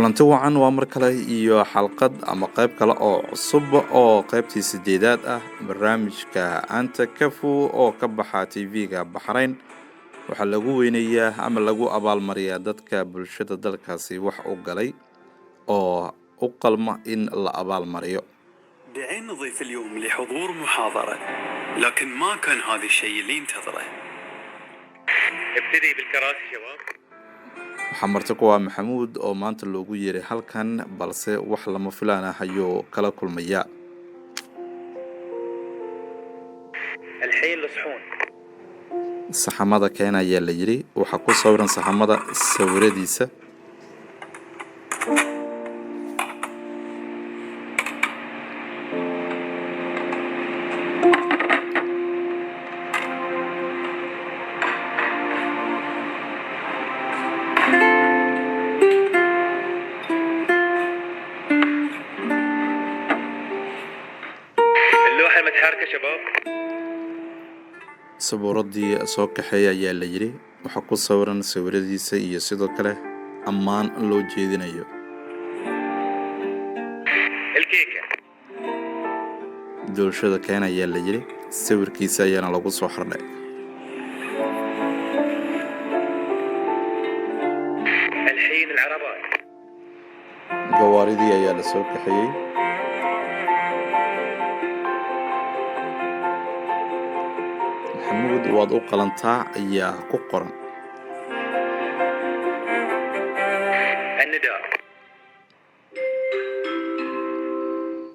Kulanti wacan, waa mar kale iyo xalqad ama qayb kale oo cusub oo qaybtii sideedaad ah barnaamijka Anta Kafu oo ka baxa TV-ga Baxrayn. Waxaa lagu weyneeyaa ama lagu abaalmariyaa dadka bulshada dalkaasi wax u galay oo u qalma in la abaalmariyo. دعينا ضيف اليوم لحضور محاضرة، لكن ما كان هذا الشيء اللي ينتظره. ابتدي بالكراسي شباب. Waxaa marti ku ah Maxamuud oo maanta loogu yeeray halkan, balse wax lama filaan ah ayuu kala kulmayaa. الحين الصحون. Saxamada keen ayaa la yidhi. Waxaa ku sawiran saxamada sawiradiisa. اللوحة المتحركة شباب. Sabuuradii soo kaxeeya ayaa la yidhi. Waxaa ku sawiran sawiradiisa iyo sidoo kale ammaan loo jeedinayo. الكيكة. Doolshada keen ayaa la yidhi. Sawirkiisa ayaana lagu soo xardhay. الحين العربات. Gawaaridii ayaa la soo kaxeeyey. "Maxamuud, waad u qalantaa" ayaa ku qoran. النداء.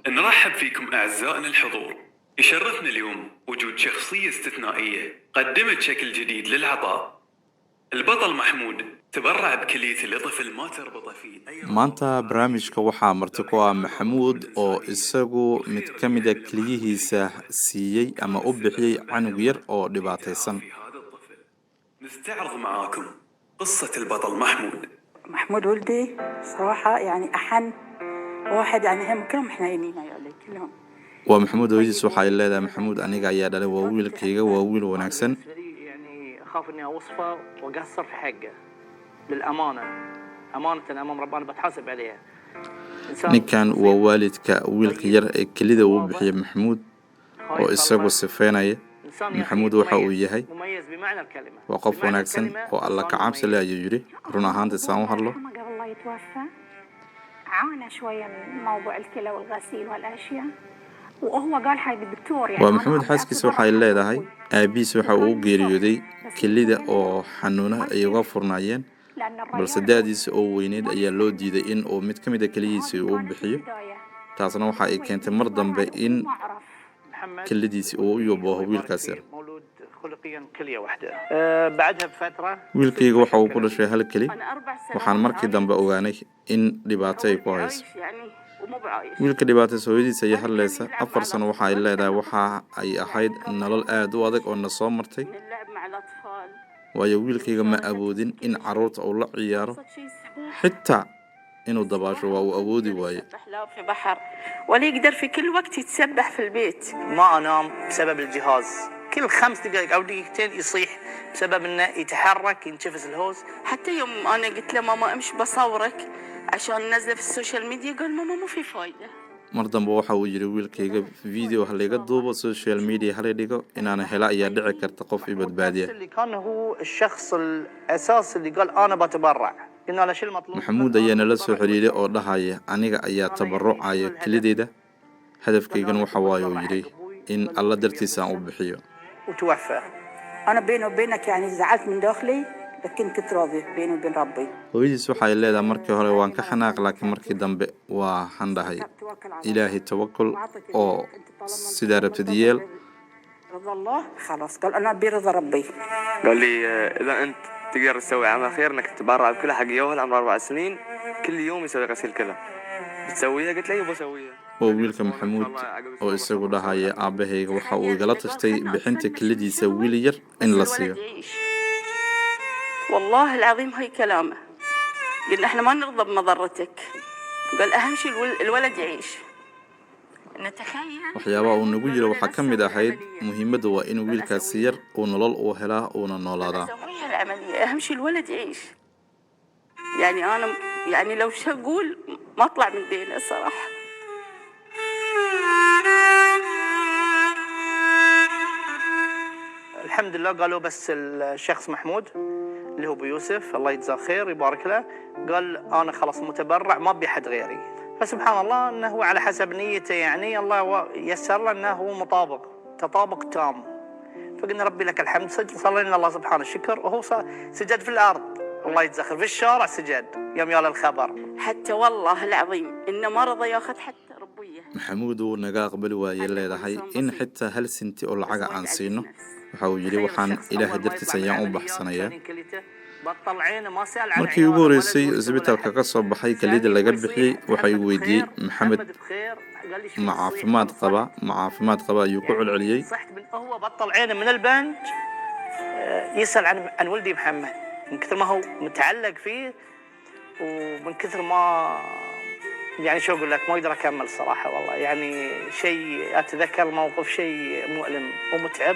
نرحب فيكم أعزائنا الحضور. يشرفنا اليوم وجود شخصية استثنائية قدمت شكل جديد للعطاء. البطل محمود تبرع بكليته لطفل ما تربطه فيه أي Maanta barnaamijka waxaa marti ku ah Maxamuud oo isagu mid ka mida keliyihiisa siiyey ama u bixiyey canug yar oo dhibaataysan. في هذا الطفل. نستعرض معاكم قصة البطل محمود. محمود ولدي صراحة يعني أحن واحد، يعني هم كلهم حنينين يعني كلهم. Waa Maxamuud hooyadiis. Waxa ay leedahay: "Maxamuud aniga ayaa dhalay, waa wiilkayga, waa wiil wanaagsan." بالنسبة لي يعني أخاف إني أوصفه وأقصر في حقه. للأمانة، أمانة أمام ربنا بتحاسب عليها. إنسان Ninkan waa waalidka wiilka yar ee kelida uu bixiyey Maxamuud oo خايف isagu الله. sifeynaya إنسان يا أخي Maxamuud waxa uu مميز، yahay. مميز بمعنى الكلمة. "Waa qof بمعنى wanaagsan الكلمة oo Alla إنسان ka cabsi leh," مميز. ayuu yidhi, run ahaantii saan u الله hadlo. يرحمه قبل لا يتوفى عانى شوية من موضوع الكلى والغسيل والأشياء، وهو قال حق الدكتور يعني Waa أنا Maxamuud أبي xaaskiisa. أتبرع Waxay حق leedahay أبوي. aabihiis waxa uu u وكان geeriyooday الصبح بس kelida المشكلة oo xanuuna ما ay uga يصير furnaayeen, لأن balse الريال da-diisa oo weyneyd ما ayaa loo يستحمل. diiday in uu mid ka mid a keliyihiisii وهذه uu كانت bixiyo. البداية. Taasna waxa ay هو keentay يبي mar يتبرع dambe لأبوه in ما عرف. محمد kelidiisii uu u الله yobooho يبارك wiilkaas yar. فيه، مولود خلقيا كلية واحدة. بعدها بفترة Wiilkayga waxa uu ku مشاكل. dhashay hal keli. أنا أربع Waxaan سنوات markii dambe عانيت. ogaanay in dhibaato ay ku ولدي hayso. عايش يعني ومو بعايش. Wiilka dhibaataysa hooyadiis ayaa أنا كان hadlaysa. يلعب 4 مع sano waxa ay الأطفال leedahay كان waxa ay يعني ahayd كان nolol aad u adag oo na soo martay, من اللعب مع الأطفال waayo wiilkayga ma مشاركتهم awoodin in كل شيء. carruurta uu la ciyaaro, أبسط شيء السباحة. xitaa inuu dabaasho waa uu السباحة ما awoodi يقدر waaye. يتسبح لا في بحر ولا يقدر في كل وقت يتسبح في البيت. ما أنام بسبب الجهاز. كل 5 دقائق أو دقيقتين يصيح بسبب إنه يتحرك، ينشفس الهوز. حتى يوم أنا قلت له ماما امش بصورك عشان نزله في السوشيال ميديا، قال ماما مو في فايدة. Mar dambe waxa uu yidhi wiilkayga video ha layga duubo, social media hala dhigo, inaana hela ayaa dhici karta qof i محمود نفس badbaadiya. اللي كان هو الشخص الأساس اللي قال أنا بتبرع. قلنا له شو المطلوب؟ قال Maxamuud أنا ayaa nala soo بتبرع xiriiray لولدي. oo dhahaya aniga ayaa أنا يعني tabarucaya شنو الهدف؟ kelideyda, قلنا hadafkaygana له waxa waaye تبغى uu تبرع yidhi حق أبوي؟ in قال Alla تبي dartiisa أبوي aan u سنة bixiyo. وتوفى. أنا بيني وبينك يعني زعلت من داخلي، لكن كنت راضية بيني وبين ربي. Hooyadiis waxay leedahay markii hore waan ka xanaaq, laakiin markii dambe waa xandhahay توكل على الله Ilaahay tawakul وعطك oo أنت طالما أنت sidaa rabtid مرتضى yeel. رضا الله، خلاص، قال أنا برضا ربي. قال لي اذا انت تقدر تسوي عمل خير انك تتبرع بكلى حق يوهل عمره 4 سنين، كل يوم يسوي غسيل كلى، بتسويها؟ قلت له ايوه بسويها. Waa wiilka Maxamuud oo isagu dhahaya aabbahayga waxa uu igala تخيل قال tashtay خلنا bixinta أسلم kelidiisa الشغل wiil yar in بس la الولد siiyo. يعيش. والله العظيم هاي كلامه. قلنا احنا ما نرضى بمضرتك، قال اهم شيء الولد يعيش. نتخيل Waxyaabaha uu nagu yiri الولد waxaa ka mid اسوي ahayd العملية، muhiimadda waa in قال wiilkaasi اسويها، yar uu nolol uu helaa uuna قال noolaadaa. اسويها العملية، اهم شيء الولد يعيش. يعني انا يعني لو شو اقول ما اطلع من دينه صراحه. الحمد لله قالوا بس الشخص محمود اللي هو ابو يوسف الله يجزاه خير يبارك له، قال انا خلاص متبرع ما ابي حد غيري. فسبحان الله انه هو على حسب نيته، يعني الله يسر له انه هو مطابق تطابق تام. فقلنا ربي لك الحمد، صلينا الله سبحانه الشكر، وهو سجد في الارض الله يجزاه خير، في الشارع سجد يوم يال الخبر. حتى والله العظيم انه ما رضى ياخذ حتى ربيه. Maxamuud uu naga aqbali waayey leedahay in xitaa hal sinti oo lacaga aan siino. Waxa uu yidhi waxaan Ilaahay dartiis ayaan u baxsanayaa. بطل عينه ما سأل عن Markii ugu عياله ولا horreysay يقول isbitaalka ka soo baxay kelida laga bixiyey, waxa uu weydiiyey Maxamed محمد بخير، قال لي شو ma تصيح؟ caafimaad qaba, ma caafimaad qaba ayuu ku celceliyey. صحت من هو بطل عينه من البنج، يسأل عن ولدي محمد من كثر ما هو متعلق فيه، ومن كثر ما يعني شو اقول لك ما اقدر اكمل صراحه والله. يعني شيء اتذكر موقف شيء مؤلم ومتعب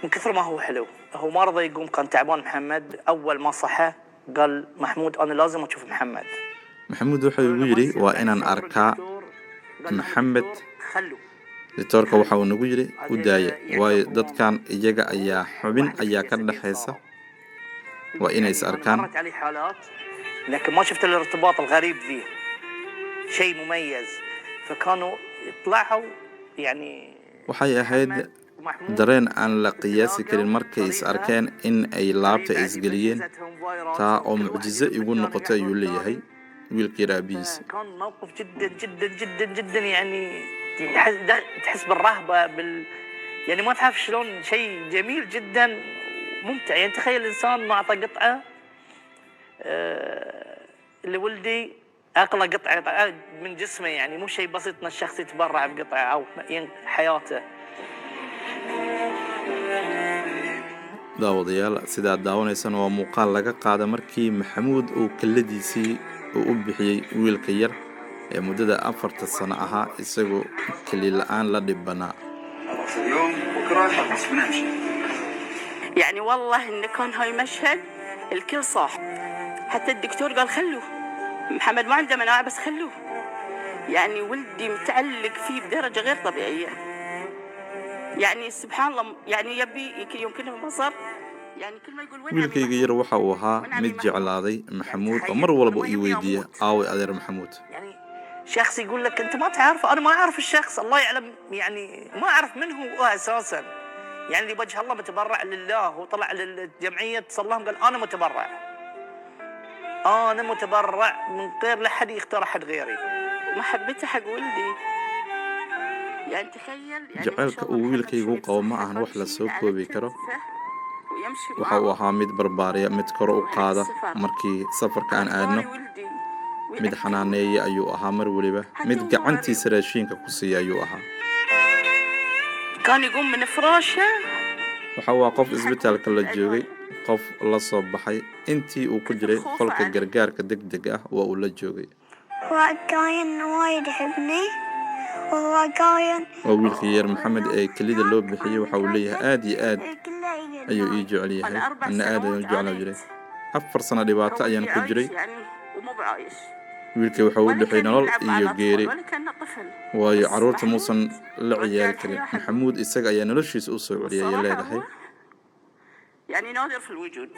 من كثر ما هو حلو. هو ما رضى يقوم، كان تعبان محمد. اول ما صحى قال محمود انا لازم اشوف محمد. Maxamuud wuxuu igu yidhi waa inaan arkaa Maxamed. خلوا Doctoorka waxa uu nagu yidhi u daaya, waayo dadkan iyaga ayaa xubin ayaa ka dhexaysa, waa inay is arkaan. مرت علي حالات لكن ما شفت الارتباط الغريب ذي، شيء مميز. فكانوا يطلعوا يعني Waxay ahayd dareen aan la qiyaasi karin markay is arkeen in ay laabta isgeliyeen, taa oo mucjiso igu noqotay ayuu leeyahay wiilka yar aabihiis. كان موقف جدا جدا جدا جدا يعني تحس بالرهبه يعني ما تعرف شلون، شيء جميل جدا ممتع. يعني تخيل انسان ما اعطى قطعه لولدي اغلى قطعه من جسمه، يعني مو شيء بسيط ان الشخص يتبرع بقطعه او حياته. Daawadayaal, sidaad daawanaysaan waa muuqaal laga qaada markii Maxamuud uu keladiisii uu u bixiyey wiilka yar ee muddada 4ta sano ahaa isagoo keli la-aan la dhibanaa. خلاص اليوم بكره خلاص بنمشي. يعني والله انه كان هاي مشهد الكل صاح، حتى الدكتور قال خلوه محمد ما عنده مناعه بس خلوه. يعني ولدي متعلق فيه بدرجه غير طبيعيه، يعني سبحان الله. يعني يبي يمكن كنا في مصر يعني كل ما يقول وين عمي Wiilkayga yar waxa uu ahaa mid jeclaaday Maxamuud oo mar walba ii weydiiya aaway adeer Maxamuud. يعني شخص يقول لك انت ما تعرفه، انا ما اعرف الشخص الله يعلم، يعني ما اعرف من هو اساسا. يعني اللي وجه الله متبرع لله وطلع للجمعيه اتصل لهم قال انا متبرع، انا متبرع من غير لا حد يختار احد غيري. محبته حق ولدي يعني تخيل يعني ما Jacaylka شاء الله uu محمد wiilkaygu شوي qabo ma بصحة ahan wax la يشيل soo على koobi karo. كتفه ويمشي Waxa uu معاه ahaa mid barbaariya, mid kor u qaada markii safarka aan aadno, أخباري ولدي mid ويأكله xanaaneeya ayuu ahaa mar weliba, mid gacantiisa raashiinka ku siiya ayuu ahaa. كان يقوم من فراشه Waxa uu ahaa qof isbitaalka la joogay, qof la soo baxay intii uu ku jiray qolka gargaarka degdeg ah waa uu la joogay. هو كاين وايد يحبني وهو كاين Waa wiilkii yar Maxamed ee kelida loo bixiyey. Waxa uu leeyahay aad iyo aad كله ayuu ii jecel yahay, أنا أربع anna aad ayaan u سنوات jeclaa عانيت jiray. 4 sano dhibaato هو ayaan ولدي ku jiray. عايش يعني ومو بعايش، Wiilkii waxa uu u ولا dhexeeyey كان nolol يلعب مع iyo الأطفال geeri, ولا كأنه طفل. waayo بس carruurta محمود muusan la رجع ciyaari karin. الحياة حقه. Maxamuud isaga ayaa noloshiisa u soo celiyay ayay والصراحة leedahay. هو يعني نادر في الوجود.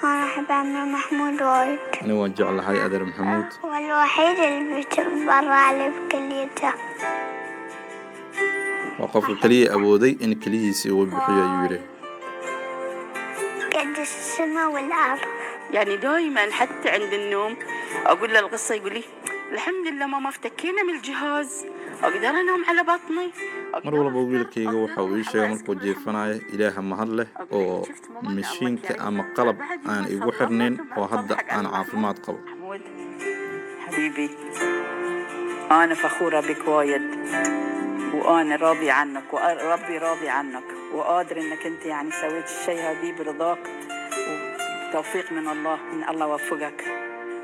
أنا أحب عمي محمود وايد، Ani waan jeclahay adeer Maxamuud. هو الوحيد اللي بيتبرع لي بكليته. Waa qofka keliya awooday in keliyiisii uu bixiyo ayuu yidhi. قد السماء والأرض. يعني دائما حتى عند النوم اقول له القصه يقول لي الحمد لله ماما افتكينا من الجهاز، اقدر انام على بطني، Mar اقدر walba افتر، wiilkayga اقدر waxa uu ii اروح، sheegay الله markuu يسكن الحمد. jiifanayo Ilaaha mahad leh اقول oo لك شفت ماما ان الله mishiinka كريم ama qalab بعد aan ما igu فضل الله xirnayn ثم oo الفضل hadda حق aan عمي محمود. caafimaad qabo. محمود حبيبي أنا فخورة بك وايد، وأنا راضية عنك وربي راضي عنك، وقادر إنك أنت يعني سويت الشيء هذي برضاك وتوفيق من الله، إن الله وفقك.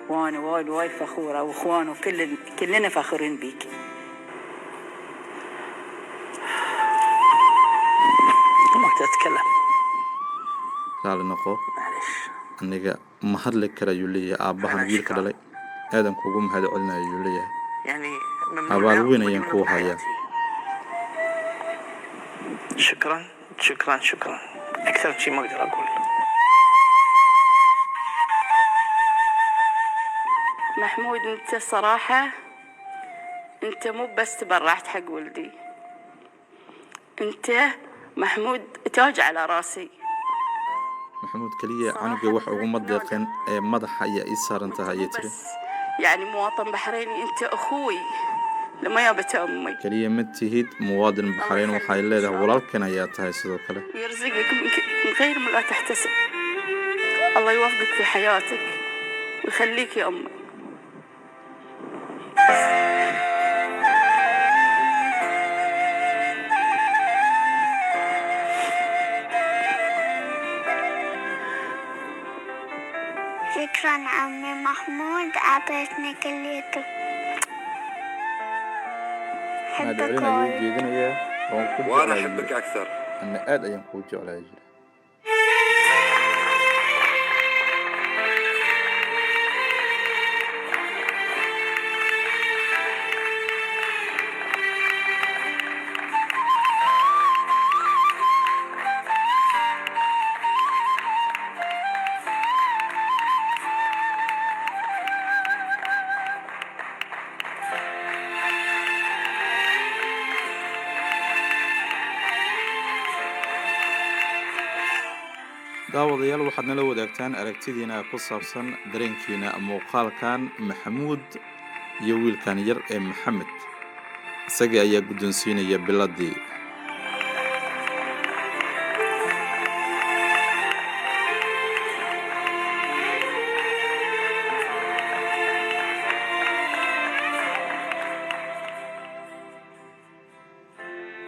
وأنا وايد وايد فخورة، وإخوانه كلنا فخورين بيك. ما اقدر اتكلم Raali noqo, معلش. aniga ma hadli kara ayuu leeyahay aabbahan wiilka dhalay. Aadan kuugu mahad celinaya, ayuu leeyahay. يعني ممنون Abaal له weyn ayaan وممنون kuu hayaa. بحياتي. شكرا شكرا شكرا، أكثر شيء ما أقدر أقول. محمود، انت صراحة انت مو بس تبرعت حق ولدي، انت محمود تاج على راسي. Maxamuud keliya canuga wax uguma deeqeen ee madaxa ayaa ii saaran tahay, ayay tiri. بس يعني مواطن بحريني، انت اخوي لما جابت امي. Keliya ma tihid muwaadin Baxrayn, waxay leedahay walaalkan ayaa tahay sidoo kale. ويرزقك من غير ما لا تحتسب. الله يوفقك في حياتك ويخليك يا امي. شكرا عمي محمود، أعطيتني كليتك. Mahad أحبك celin ayuu وايد. jeedinayaa, waan ku وانا jeclahay. احبك اكثر. Ana aad ayaan kuu jeclahay jira. Daawadayaal, waxaad nala wadaagtaan aragtidiina ku saabsan dareenkiina muuqaalkan Maxamuud iyo wiilkan yar ee Maxamed. Isaga ayaa guddoonsiinaya biladii.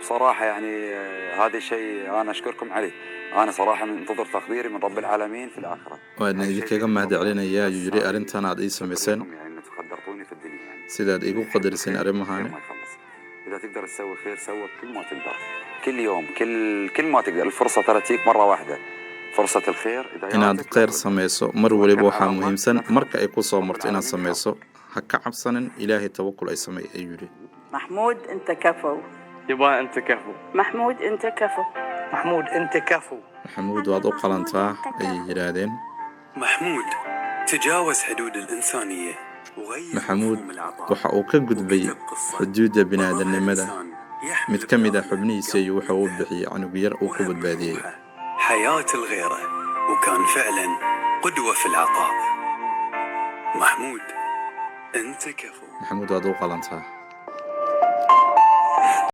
بصراحة يعني هذا شيء أنا أشكركم عليه. أنا صراحة منتظر تقديري من رب العالمين في الآخرة. Waadna idinkaga mahad celinayaa, ayuu yidhi, arrintan aad ii samayseen. يعني أن تقدرتوني في الدنيا يعني. Sidaad iigu qadariseen arrimahaani. ما يخلص. إذا تقدر تسوي خير سوى كل ما تقدر، كل يوم، كل ما تقدر. الفرصة ترى تجيك مرة واحدة، فرصة الخير إذا Inaad جاتك kheyr samayso mar waliba waxaa muhiimsan marka ay ku soo marto inaad samayso. Ha ka cabsanin, Ilaahay tawakul ay samey, ayuu yidhi. محمود، انت كفو. يبا انت كفو. محمود، انت كفو. محمود، انت كفو. Maxamuud, waad u qalantaa, ayay yidhaahdeen. محمود تجاوز حدود الإنسانية وغير Maxamuud مفهوم العطاء. waxa uu ka gudbay xuduudda bini'aadanimada. Mid ka mid ah xubnihiisa ayuu waxa uu bixiyey canug yar uu ku badbaadiyey. حياة الغيرة، وكان فعلا قدوة في العطاء. محمود، أنت كفو. Maxamuud, waad u qalantaa.